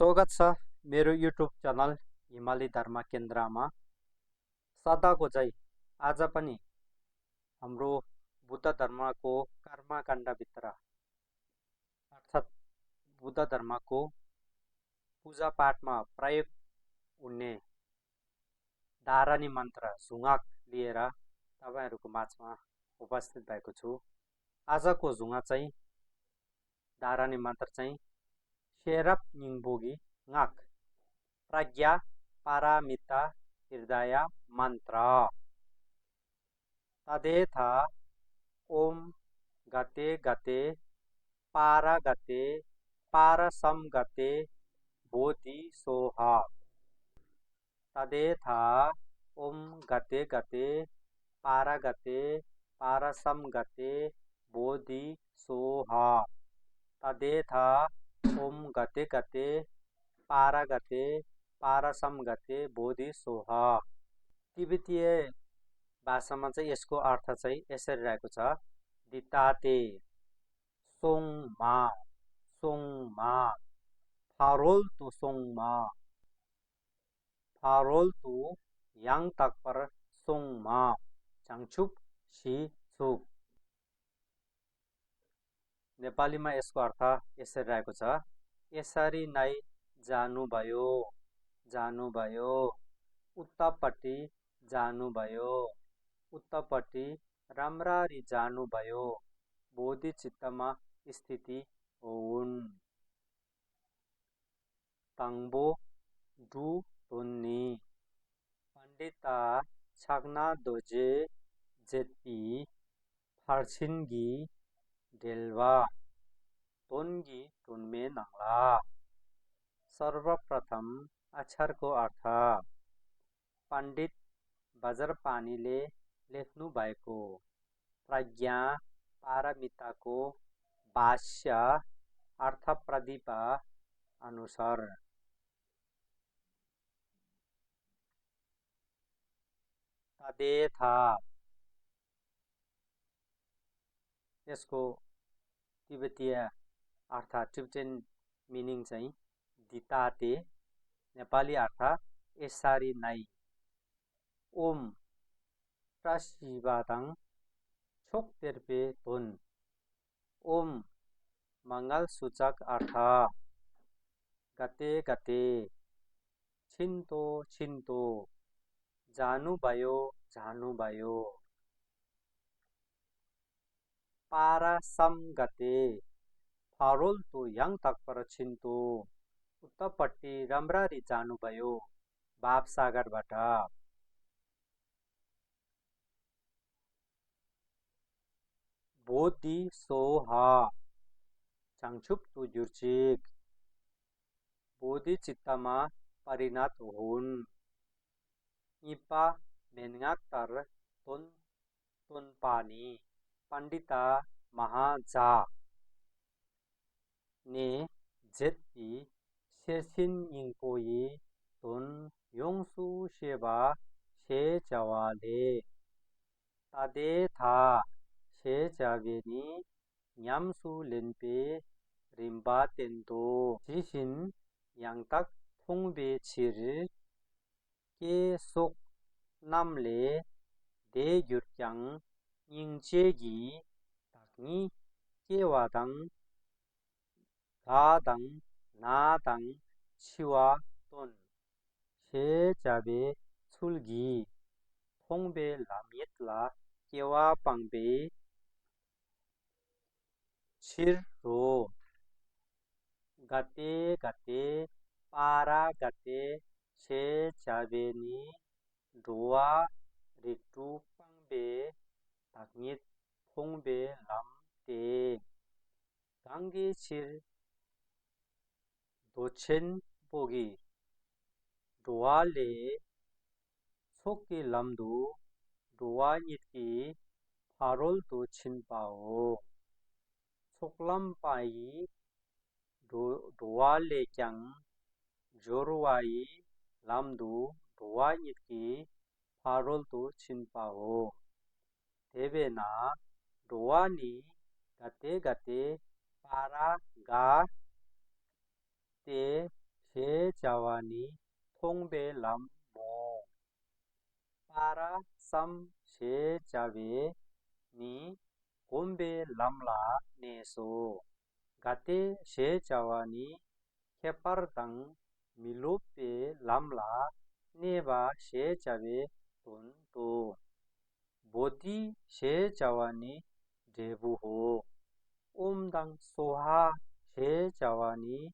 स्वागत छ मेरो युट्युब च्यानल हिमाली धर्म केन्द्रमा। सदाको चाहिँ आज पनि हाम्रो बुद्ध धर्मको कर्मकाण्डभित्र अर्थात् बुद्ध धर्मको पूजापाठमा प्रयोग हुने धारणी मन्त्र झुङाक लिएर तपाईहरुको माझमा उपस्थित भएको छु। आजको झुङा चाहिँ धारणी मन्त्र चाहिँ शेरप निङबोगी ngak प्रज्ञा पारामिता हृदय मंत्र तदेथा ओम गते गते पारा गते पारसम गते बोधि सोहा तदेथा ओम गते गते पारा गते पारसम गते बोधि सोहा तदेथा ओम गते गते पारा गते पारसम गते बोधि सोहा। तिब्बतीय भाषामा चाहिँ यसको अर्थ चाहिँ यसरी रहेको छ। दिताते सोङमा सोङमा फारोल तु सोङमा फारोल तु याङ तकपर सोङमा चाङछुप सी छुप। नेपालीमा यसको अर्थ यसरी रहेको छ। यसरी नै जानुभयो जानुभयो उत्तापट्टि जानुभयो उत्तापट्टि राम्ररी जानुभयो बोधि चित्तमा स्थिति होउन्। ताङबो डु टोन्नी पण्डिता छाग्ना दोजे जेत्पी फर्छिन्गी डेल्वा टोन्गी टुन्मे नङला। सर्वप्रथम अक्षरको अर्थ पण्डित बज्रपाणिले लेख्नु भएको प्रज्ञा पारमिताको भाष्य अर्थ प्रदीपा अनुसार। तदेथा यसको तिब्बतीय अर्थात् टिबेटन मिनिङ चाहिँ दिताते नेपाली अर्थ यसरी नै। ओम ट्रसिबादङ छोक्तेर्पे धुन ओम मंगल सूचक अर्थ गते गते छिन्तो छिन्तो जानुभयो जानुभयो पारसम गते फारोल तु याङ तकपर छिन्तो उत्तपट्टि राम्ररी जानुभयो भावसागरबाट। बोधि सोहा चाङछुप तु जुर्चिक बोधि चित्तमा परिणत हुन्। इपा मेनगाक्तर तोन तोनपानी पंडिता महाजा ने जेत्पी शेरसिन यिङपोई तोन योङसु सेवा शे जवाले तदेथा शे जावेनी न्यामसु लेन्पे रिम्बा तेन्तो जिसिन याङतक थोङबे छिर के सोक नामले दे युर्क्याङ यिङचेगी ताक्नी केवादङ गादङ नादङ छिवा तोन शे जाबे छुल्गी थोङबे लामियतला केवा पाङबे छिर रो गते गते पारा गते शे जाबेनी डोवा रिटु पाङबे ताक्नित थोङबे लाम ते गांगे छिर दोछेन बोगी डोवाले छोकी लम्दु डोवा नितकी फारोल तु छिनपाओ छोकलम पाई डोवाले क्याङ जोरवाई लम्दु डोवा नितकी फारोल तु छिनपाओ देवेना डोवानी गते गते पारा गा ते शे जावानी थोंबे लामो पारा सम शे जावे नि गोम्बे लामला नेसो गाते शे जावानी खेपारदंग मिलोपे लामला नेबा शे जावे 돈도 बोधी शे जावानी देबु हो ओमदंग सोहा शे जावानी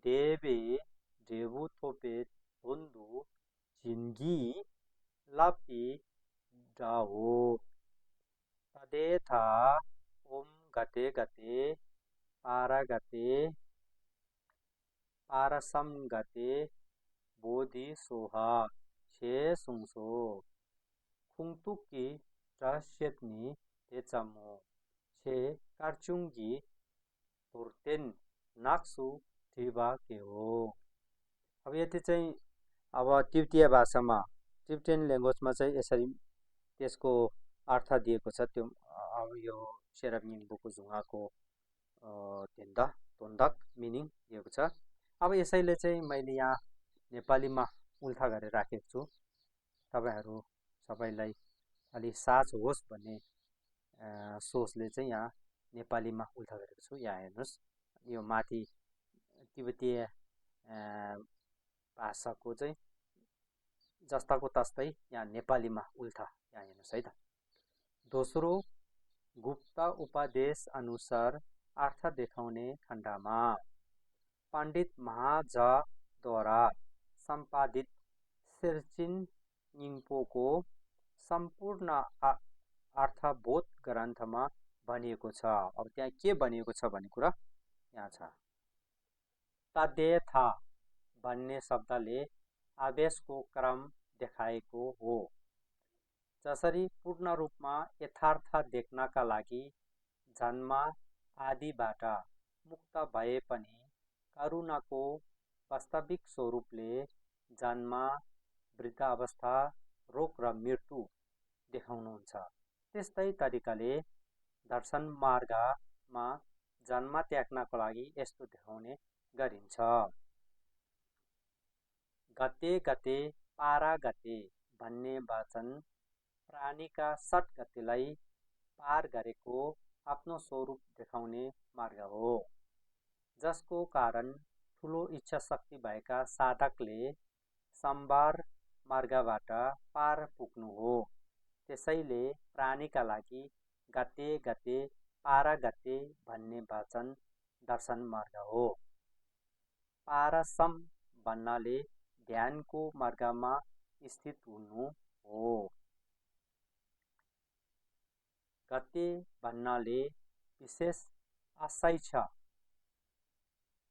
देबे देबु थोपे 돈도 진기 लापी डाहो तदेथा ओम गते गते पारा गते पारसम गते बोधी सोहा शे सुंगसो खुंगतुकी रहस्यतनी तेचामो शे कारचुंगी तोर्तेन नाक्सु थिबा के हो अब यति चाहिँ अब तिब्बतीय भाषामा तिब्बतियन ल्याङ्ग्वेजमा चाहिँ यसरी त्यसको अर्थ दिएको छ त्यो अब यो शेरब निम्बुको झुङाको तोन्दक मिनिङ दिएको छ अब यसैले चाहिँ मैले यहाँ नेपालीमा उल्था गरेर राखेको छु तपाईहरु सबैलाई अलि साझ होस् भन्ने सोचले चाहिँ यहाँ नेपालीमा उल्था गरेको छु यहाँ हेर्नुस् यो माथि तिब्बतीय भाषाको चाहिँ जस्ताको तस्तै यहाँ नेपालीमा उल्था यहाँ हेर्नुस् है त दोस्रो गुप्त उपदेश अनुसार अर्थ देखाउने खण्डमा पण्डित महाजद्वारा सम्पादित सिर्चिन निङपोको सम्पूर्ण अर्थबोध ग्रन्थमा भनिएको छ अब त्यहाँ के भनिएको छ भन्ने कुरा यहाँ छ तदेथा भन्ने शब्दले आवेशको क्रम देखाएको हो जसरी पूर्ण रूपमा यथार्थ देख्नका लागि जन्म आदिबाट मुक्त भए पनि करुणाको वास्तविक स्वरूपले जन्म वृद्धावस्था रोग र मृत्यु देखाउनुहुन्छ त्यस्तै तरिकाले दर्शन मार्गमा जन्म त्याग्नको लागि यस्तो देखाउने गरिन्छ गते गते पारा गते भन्ने वचन प्राणीका षट गतिलाई पार गरेको आफ्नो स्वरूप देखाउने मार्ग हो जसको कारण ठुलो इच्छा शक्ति भएका साधकले सम्भार मार्गबाट पार पुग्नु हो त्यसैले प्राणीका लागि गते गते पारा गते भन्ने वचन दर्शन मार्ग हो पारसम भन्नाले ध्यानको मार्गमा स्थित हुनु हो गते भन्नाले विशेष आशय छ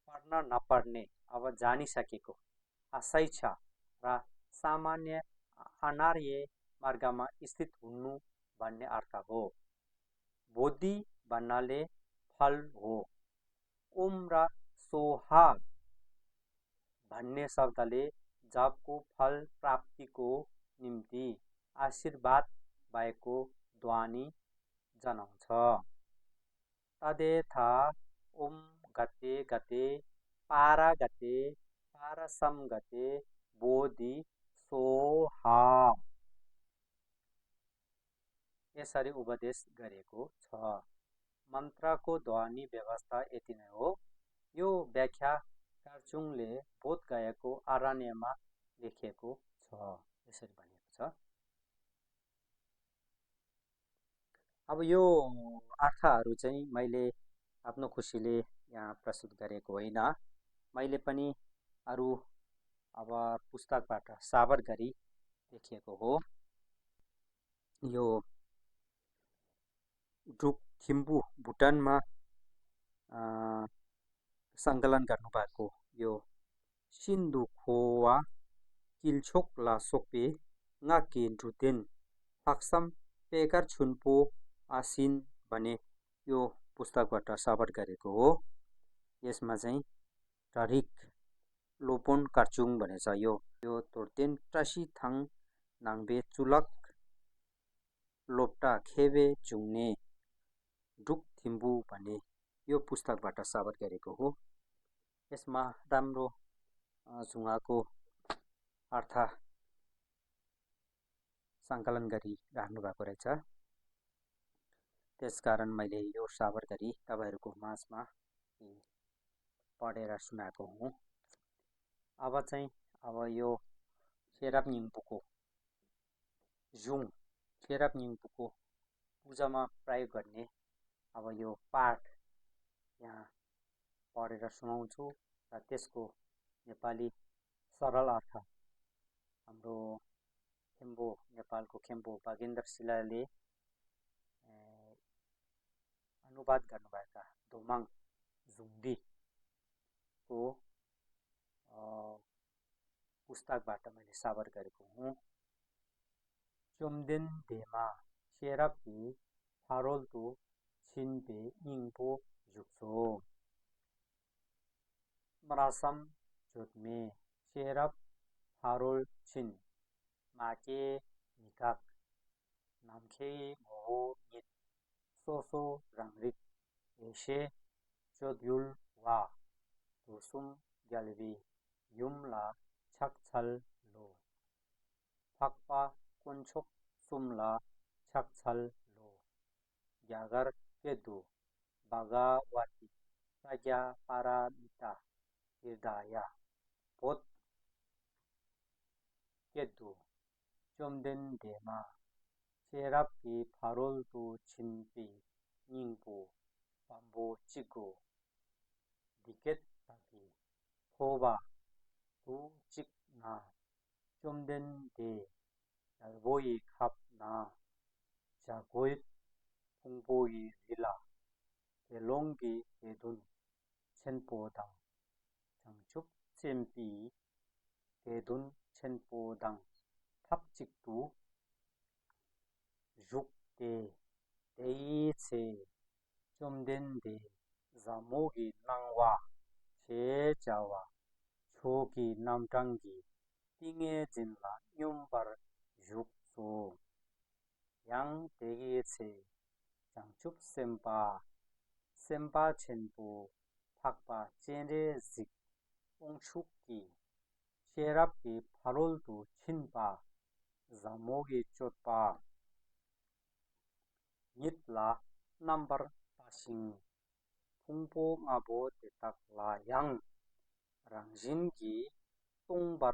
पढ्न नपढ्ने अब जानिसकेको आशय छ र सामान्य अनार्य मार्गमा स्थित हुनु भन्ने अर्थ हो बोधि भन्नाले फल हो ओम र सोहा भन्ने शब्दले जपको फल प्राप्तिको निम्ति आशीर्वाद भएको ध्वनि जनाउँछ तदेथा ओम गते गते पारा गते पारसम गते बोधि सोहा यसरी उपदेश गरेको छ मन्त्रको ध्वनि व्यवस्था यति नै हो यो व्याख्या कारचुङले बोध गयाको अरण्यमा लेखिएको छ यसरी भनिएको छ अब यो अर्थहरू चाहिँ मैले आफ्नो खुसीले यहाँ प्रस्तुत गरेको होइन मैले पनि अरु अब पुस्तकबाट साबर गरी लेखिएको हो यो ड्रुक थिम्बु भुटानमा सङ्कलन गर्नुभएको यो सिन्धु खोवा किल्छोक ला सोक्पे ngaके ड्रुतेन फाक्सम पेकर छुनपो आसिन भने यो पुस्तकबाट साबर गरेको हो यसमा चाहिँ टरिक लोपोन कार्चुङ भनेछ यो तोर्तेन ट्रासी थाङ नाङबे चुलक लोप्टा खेबे जुङ्ने ड्रुक थिम्बु भन्ने यो पुस्तकबाट साबर गरेको हो यसमा राम्रो झुङ्गाको अर्थ सङ्कलन गरी राख्नु भएको रहेछ। त्यसकारण मैले यो साबर गरी तपाईँहरूको माझमा पढेर सुनाएको हुँ। अब यो सेराप निङपुको जुङ सेराप निङपुको पूजामा प्रयोग गर्ने अब यो पाठ यहाँ पढेर सुनाउँछु र त्यसको नेपाली सरल अर्थ हाम्रो खेम्बो नेपालको खेम्बो बागेन्द्र शिलाले अनुवाद गर्नुभएका दोमाङ जुङदीको पुस्तकबाट मैले साबर गरेको हुँ। चोम्देन देमा सेरापी फारोल्तु छिनपे इङपो जुक्सो मरासम जोतमे सेराप फारोल छिन माके निकाक नामखे मोहो नित सोसो रांगरिक एशे चोद्युल वा दोसुम ग्यालवी युमला छकछल लो फक्पा कुन्छुक सुमला छकछल लो ग्यागर केदु बागावाती प्रज्ञा पारामिता हिर्दाया पोत केदु चोम्देन देमा सेरापी फारोल्तु छिनपी निङपो पाम्बो चिगो दिकेत ताकी फोबा तु चिक ना चोम्देन दे यालबोई खाप ना जागोइत फुंगबोई रिला तेलोंगी तेदुन छेनपोदां 장축 쳔피 대돈 첸포당 탑직두 죽대 대이체 좀된데 자모기 낭와 제자와 초기 남장기 띵에 진라 뇽바르 죽소 양 대기체 장축 셈바 첸포 팍바 젠레 직 옹축기 셰랍기 파롤두 친바 자모기 쫓바 닛라 넘버 파싱 풍보 마보 대탁라 양 랑진기 똥버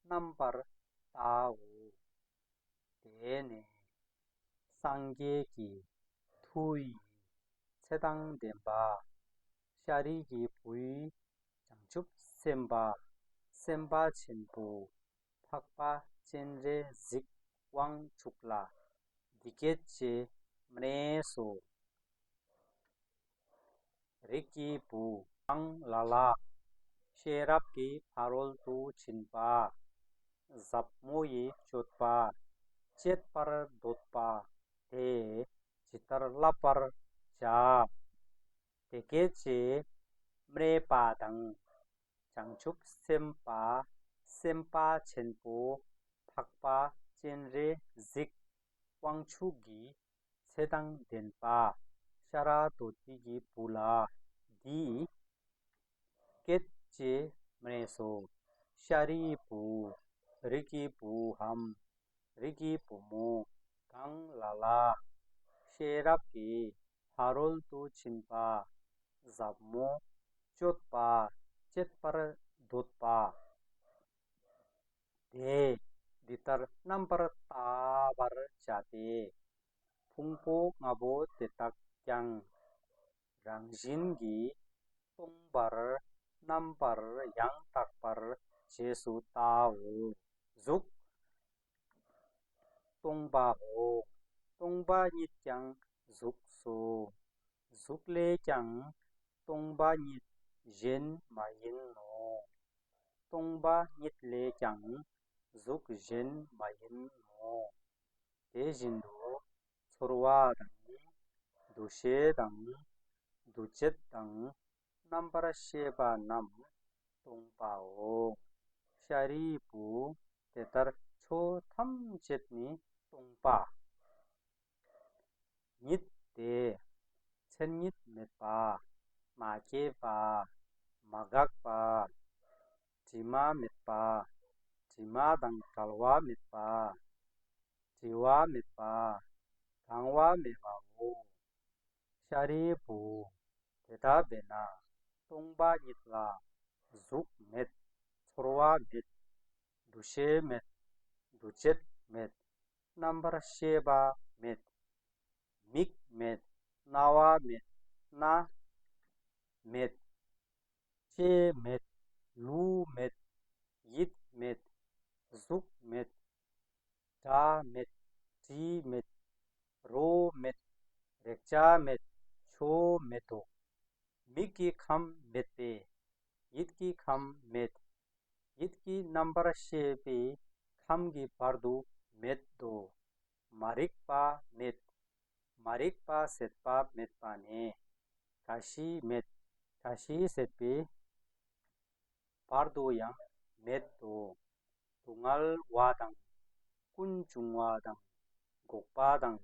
넘버 따우 대네 상계기 투이 세당된바 샤리기 부이 장축 셈바 셈바 첸부 팍바 첸레 직 왕축라 디게체 mneso Ricky pu ang lala sherap ki parol tu chinpa zapmoyi chotpa chet par dotpa te chitar lapar cha teke che mre padang changchup sempa chenpo phakpa chenre zik wangchugi 세당 된바 샤라 도티기 불라 디 겟제 mreso 샤리부 리기부함 리기부모 강라라 셰랍기 파롤투 친바 잡모 쫓바 쳇파르 돗바 데 디터 넘버 따바르 자데 풍포 ngabo tetak kyang rangjingi tongbar nambar yang takbar jesu tao zuk tongba ho tongba nit kyang zuk so zukle kyang tongba nit jen mayin no tongba nit le kyang zuk jen mayin no te jindu 소르와당 두셰당 두쳇당 남바라 셰바남 똥바오 샤리부 테터 초탐쳇니 똥바 닛데 첸닛 메바 마케바 마각바 Jima mitpa, jima dang kalwa mitpa, jiwa mitpa, gangwa mewawo, shari bu, teta bena, tongba nitla, zuk met, chorwa mit, dushe met, duchet met, number sheba met, mik met, nawa met, na met, che met, lu met, yit met, zuk met, da met, ji met, ro met, rekcha met, cho meto, miki kham mette, yitki kham met, yitki number shepe, khamgi pardu metdo, marikpa met, marikpa setpa metpane, kashi met, kashi setpe, pardu yang metdo, tungal wadang, kunjung wadang, gokpadang,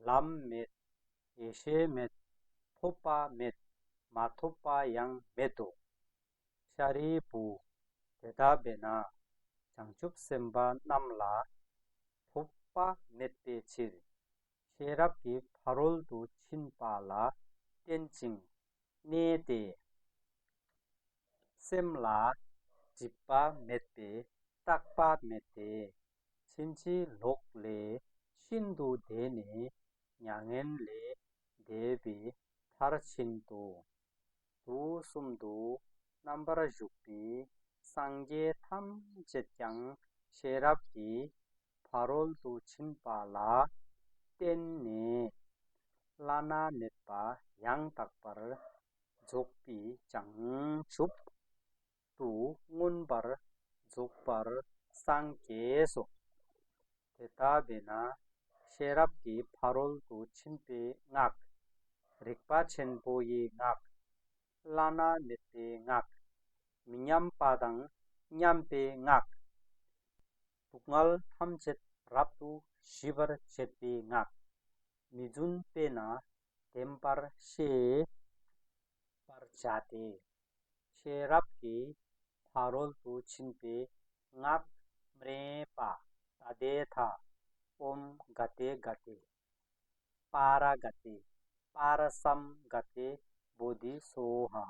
lam met, eshe met, thopa met, mathopa yang meto, shari bu, teta bena, 장축 semba namla, thopa mette chir, sherapki paroldu chinpala, tenching, nete, semla, jippa mette, takpa mette, chinchi lokle, shindu dene, nyangenle, debi, tarchindu, du sumdu, nambara jukpi, sangye tham jetyang, sherapki, paroldu chinpala, tenne, lana metpa, yang takpar, jokpi, changchup, tu ngunbar, jokpar, sangkeso, teta bena, sherapki, paroldu chinpe ngak, rikpa chenpo ye ngak, lana mette ngak, minyam padang, nyampe ngak, tukngal thamchet raptu shivar chetpe ngak, mijun pena tempar she par jate, sherapki paroltu chinpe ngak mrepa, tadetha, om gate gate, para gate, parasam gate, bodhi soha,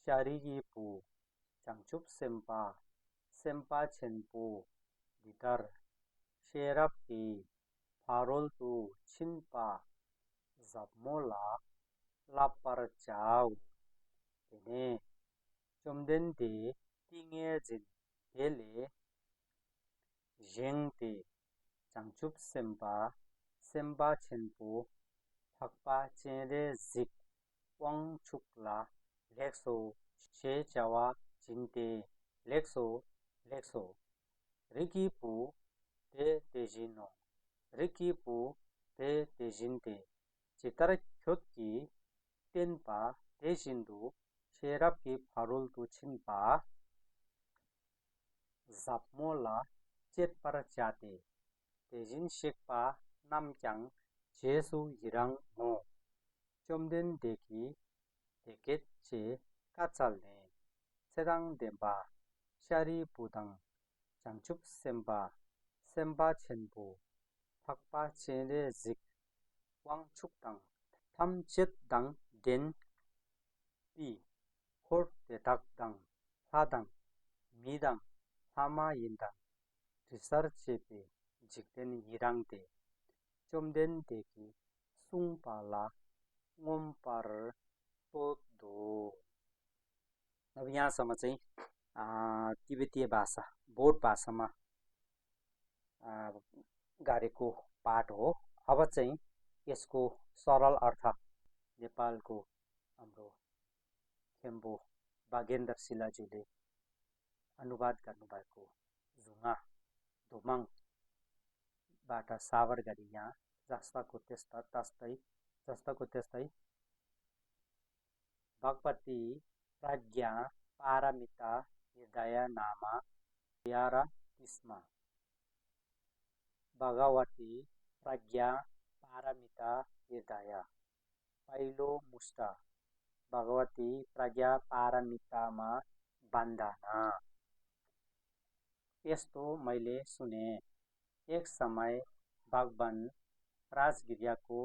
sharigi pu, 장축 sempa, sempa chenpo, didar, sherapki, paroltu chinpa, zapmola, lapar chau, tene, chomdende, tingejin, hele, jengte, 장축 sempa, sempa chenpo, thakpa chenre zik, wang chukla, lekso, she chawa, jinte, lekso, lekso, rikipu, te tejino, rikipu, te tejinte, chitar kyotki, tenpa, tejindu, sherapki paroltu chinpa, zapmola, chetpar chate, tejin shekpa, namkyang, jesu yirang mo, chomden deki, deket che, kachalne, sedang demba, shari budang, 장축 semba, semba chenpo, thakpa chenre zik, wangchukdang, thamchetdang den, pi, khort detakdang, hadang, midang, hama yindang, risar chepe, jikden yirangde, chomden deki, sungpala, ngompar, todo. अब यहाँसम्म चाहिँ तिब्बतीय भाषा बोट भाषामा गरेको पाठ हो। अब चाहिँ यसको सरल अर्थ नेपालको हाम्रो खेम्बो बागेन्द्र शिलाज्यूले अनुवाद गर्नुभएको झुङा दोमाङबाट सावर गरी यहाँ जस्ताको त्यस्तै भगवती प्रज्ञा पारमिता हृदय नामा प्यारा तिस्मा भगवती प्रज्ञा पारमिता हृदय पहिलो मुष्ट भगवती प्रज्ञा पारमितामा बन्धना। यस्तो मैले सुने। एक समय भगवान राजगिरियाको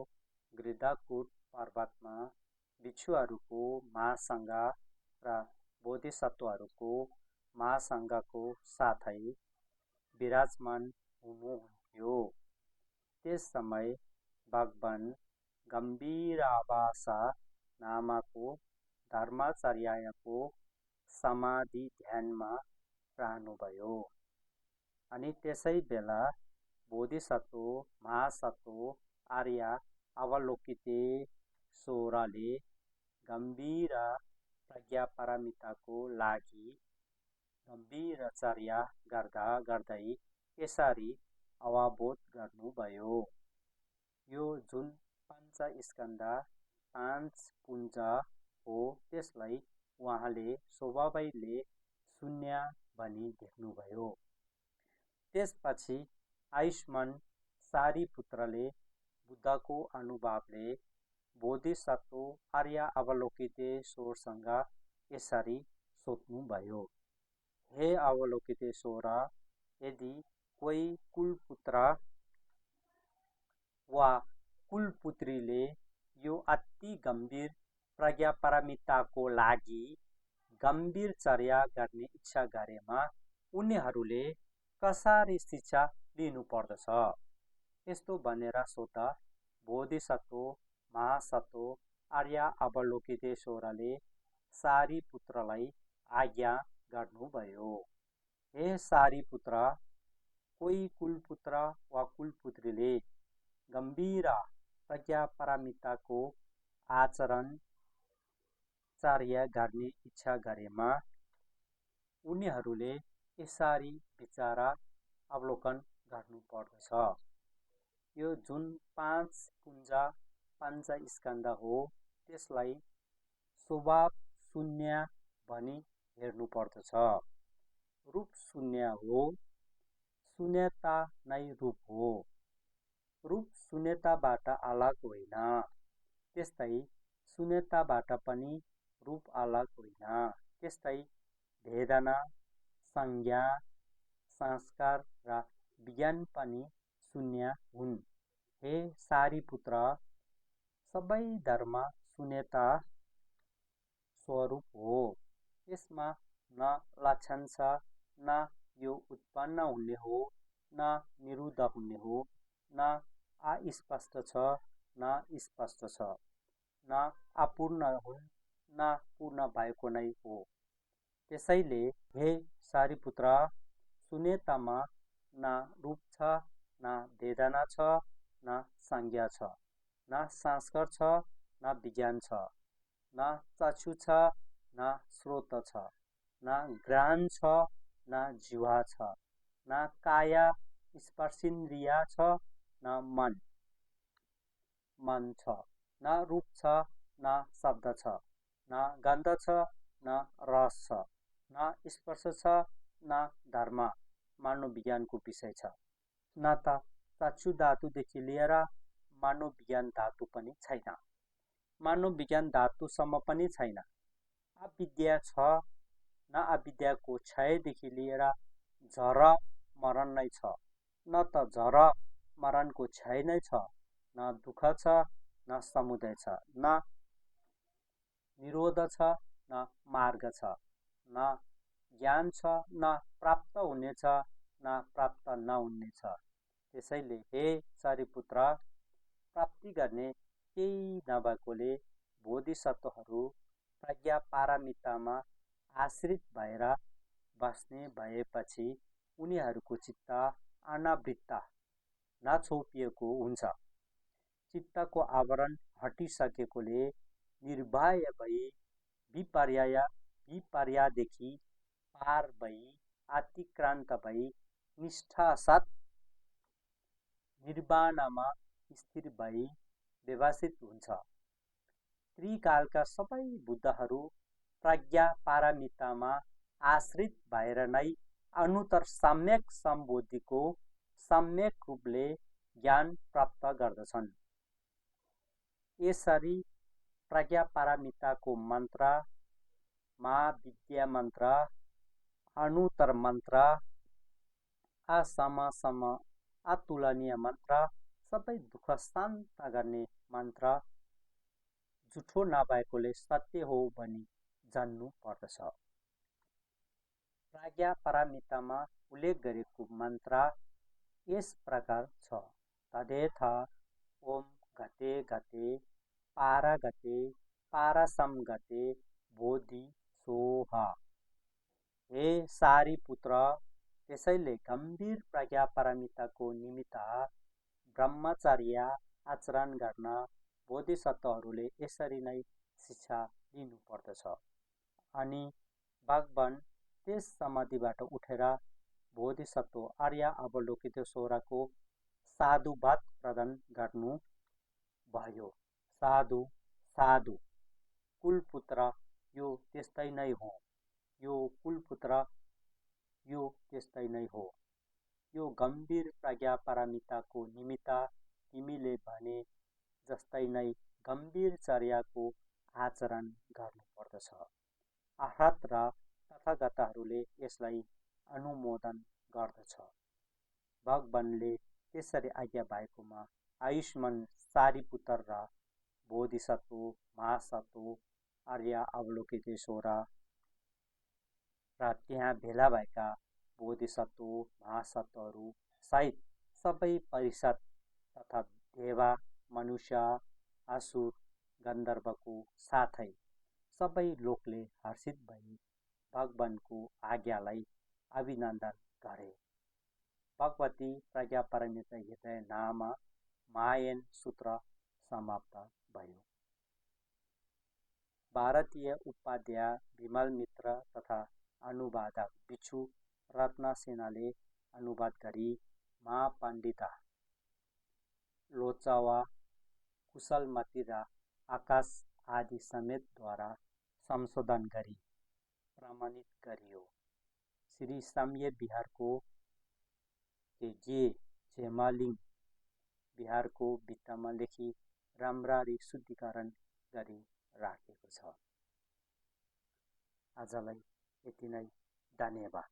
गृद्धकूट पर्वतमा भिक्षुहरूको महासङ्घ र बोधिसत्वहरूको महासङ्घको साथै विराजमान हुनुहुन्थ्यो। त्यस समय भगवान गम्भीरावासा नामको धर्माचार्यको समाधि ध्यानमा रहनुभयो। अनि त्यसै बेला बोधिसत्व महासत्व आर्य अवलोकितेश्वरले गम्भीर प्रज्ञा पारमिताको लागि गम्भीराचार्य गर्दा गर्दै यसरी अवबोध गर्नुभयो। यो जुन पञ्चस्कन्ध 5 पुञ्ज हो त्यसलाई उहाँले स्वभावैले शून्य भनी देख्नुभयो। त्यसपछि आयुष्मान सारिपुत्रले बुद्धको अनुभवले बोधिसत्व आर्य अवलोकितेश्वरसँग यसरी सोध्नुभयो। हे अवलोकितेश्वर, यदि कोही कुलपुत्र वा कुलपुत्रीले यो अति गम्भीर प्रज्ञा पारमिताको लागि गम्भीर चर्या गर्ने इच्छा गरेमा उनीहरूले कसरी शिक्षा लिनुपर्दछ? यस्तो भनेर सोध्दा बोधिसत्व महासत्व आर्य अवलोकितेश्वरले सारिपुत्रलाई आज्ञा गर्नुभयो। हे सारिपुत्र, कोही कुलपुत्र वा कुलपुत्रीले गम्भीर प्रज्ञा पारमिताको आचरण चर्या गर्ने इच्छा गरेमा उनीहरूले यसरी विचार अवलोकन गर्नुपर्दछ। यो जुन 5 पुञ्ज पञ्चस्कन्ध हो त्यसलाई स्वभाव शून्य भनी हेर्नुपर्दछ। रूप शून्य हो, शून्यता नै रूप हो। रूप शून्यताबाट अलग होइन, त्यस्तै शून्यताबाट पनि रूप अलग होइन। त्यस्तै वेदना, संज्ञा, संस्कार र विज्ञान पनि शून्य हुन्। हे सारिपुत्र, सबै धर्म शून्यता स्वरूप हो। यसमा न लक्षण छ, न यो उत्पन्न हुने हो, न निरुद्ध हुने हो, न अस्पष्ट छ, न स्पष्ट छ, न अपूर्ण हुन्, न पूर्ण भएको नै हो। त्यसैले हे सारिपुत्र, शून्यतामा न रूप छ, न वेदना छ, न संज्ञा छ, न संस्कार छ, न विज्ञान छ, न चक्षु छ, न श्रोत छ, न घ्राण छ, न जिह्वा छ, न काय स्पर्शेन्द्रिय छ, न मन छ, न रूप छ, न शब्द छ, न गन्ध छ, न रस छ, न स्पर्श छ, न धर्म मनोविज्ञानको विषय छ, न त चक्षु धातुदेखि लिएर मनोविज्ञान धातु पनि छैन, मनोविज्ञान धातुसम्म पनि छैन। अविद्या छ, न अविद्याको क्षयदेखि लिएर जर मरण नै छ, न त जर मरणको क्षय नै छ, न दुःख छ, न समुदय छ, न निरोध छ, न मार्ग छ, न ज्ञान छ, न प्राप्त हुने छ, न प्राप्त नहुने छ। त्यसैले हे सारिपुत्र, प्राप्ति गर्ने केही नभएकोले बोधिसत्वहरू प्रज्ञा पारमितामा आश्रित भएर बस्ने भएपछि उनीहरूको चित्त अनावृत्त नछोपिएको हुन्छ। चित्तको आवरण हटिसकेकोले निर्भय भई विपर्ययदेखि पार भई अतिक्रान्त भई निष्ठासाथ निर्वाणमा स्थिर भई व्यवसित हुन्छ। त्रिकालका सबै बुद्धहरू प्रज्ञा पारमितामा आश्रित भएर नै अनुत्तर सम्यक सम्बोधिको सम्यक रूपले ज्ञान प्राप्त गर्दछन्। यसरी प्रज्ञा पारमिताको मन्त्र, महाविद्या मन्त्र, अणुतर मन्त्र, असम अतुलनीय मन्त्र, सबै दुःख शान्त गर्ने मन्त्र झुठो नभएकोले सत्य हो भनी जान्नु पर्दछ। प्रज्ञा पारमितामा उल्लेख गरेको मन्त्र यस प्रकार छ: तदेथ ओम गते गते पारगते पारसमगते बोधि सोहा। हे सारीपुत्र, त्यसैले गम्भीर प्रज्ञा पारमिताको निमित्त ब्रह्मचर्य आचरण गर्न बोधिसत्वहरूले यसरी नै शिक्षा लिनुपर्दछ। अनि भगवान त्यस समाधिबाट उठेर बोधिसत्व आर्य अवलोकितेश्वरको साधुवाद प्रदान गर्नु भयो। साधु साधु कुलपुत्र, यो त्यस्तै नै हो। यो कुलपुत्र, यो त्यस्तै नै हो। यो गम्भीर प्रज्ञा पारमिताको निमित्त तिमीले भने जस्तै नै गम्भीर चर्याको आचरण गर्नुपर्दछ। अर्थात् र तथागतहरूले यसलाई अनुमोदन गर्दछ। भगवानले त्यसरी आज्ञा भएकोमा आयुष्मान सारीपुत्र र बोधिसत्व महासत्व आर्य अवलोकितेश्वर र त्यहाँ भेला भएका बोधिसत्व महासत्वहरू सहित सबै परिषद तथा देवा, मनुष्य, असुर, गन्धर्वको साथै सबै लोकले हर्षित भई भगवानको आज्ञालाई अभिनन्दन गरे। भगवती प्रज्ञा पारमिता हृदय नाम मायन सूत्र समाप्त भयो। भारतीय उपाध्याय विमल मित्र तथा अनुवादक बिच्छू रत्न सेनाले अनुवाद गरी महापण्डिता लोचावा, कुशलमती र आकाश आदि समेतद्वारा संशोधन गरी प्रमाणित गरियो। श्री साम्य बिहारको झेमालिङ बिहारको भित्तामा लेखी राम्ररी शुद्धिकरण गरी राखेको छ। आजलाई यति नै, धन्यवाद।